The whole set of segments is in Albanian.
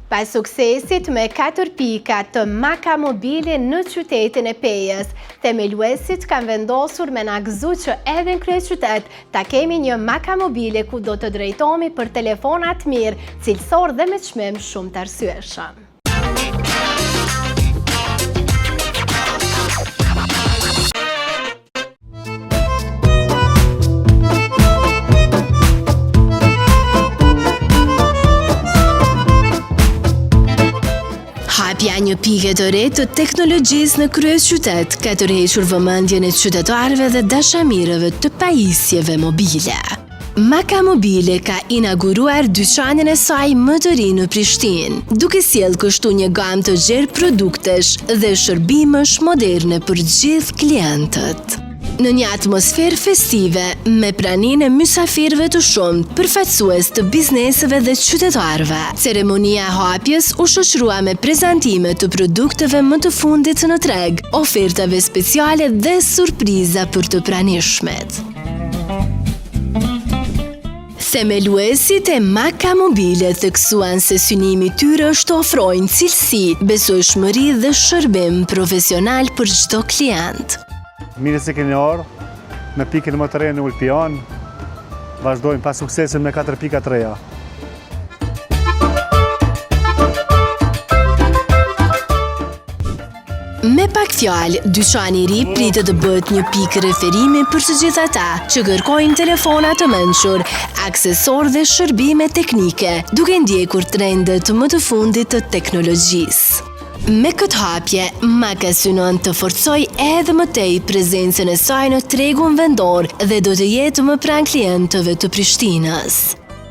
Pas suksesit me 4 pika të Maka Mobile në qytetin e Pejës, themeluesit kanë vendosur me na gëzu që edhe në kryeqytet ta kemi një Maka Mobile ku do të drejtohemi për telefona të mirë, cilësor dhe me çmim shumë të arsyeshëm. Hapja e një pike të re të teknologjisë në kryeqytet ka tërhequr vëmendjen e qytetarëve dhe dashamirëve të pajisjeve mobile. Maka Mobile ka inauguruar dyqanin e saj më të ri në Prishtinë, duke sjellë kështu një gamë të gjerë produktesh dhe shërbimesh moderne për gjithë klientët. Në një atmosferë festive, me praninë e mysafirëve të shumtë, përfaqësues të bizneseve dhe qytetarëve, ceremonia e hapjes u shoqërua me prezantime të produkteve më të fundit në treg, ofertave speciale dhe surpriza për të pranishmit. Themeluesit e Maka Mobile theksuan se synimi i tyre është të ofrojnë cilësi, besueshmëri dhe shërbim profesional për çdo klient. Mirë se keni ardhur në pikën më të re në Ulpianë. Vazhdojmë pas suksesit me 4 pika të reja. Me pak fjalë, dyqani i ri pritet të bëhet një pikë referimi për të gjithë ata që kërkojnë telefona të mençur, aksesorë dhe shërbime teknike, duke ndjekur trendet më të fundit të teknologjisë. Me këtë hapje, Maka synon të forcojë edhe më tej prezencën e saj në tregun vendor dhe do të jetë më pranë klientëve të Prishtinës.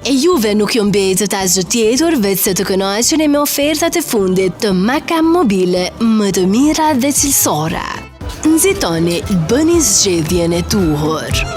E juve nuk ju mbetet asgjë tjetër veçse të kënaqeni me ofertat e fundit të Maka Mobile më të mira dhe cilësore. Nxitoni, bëni zgjedhjen e duhur.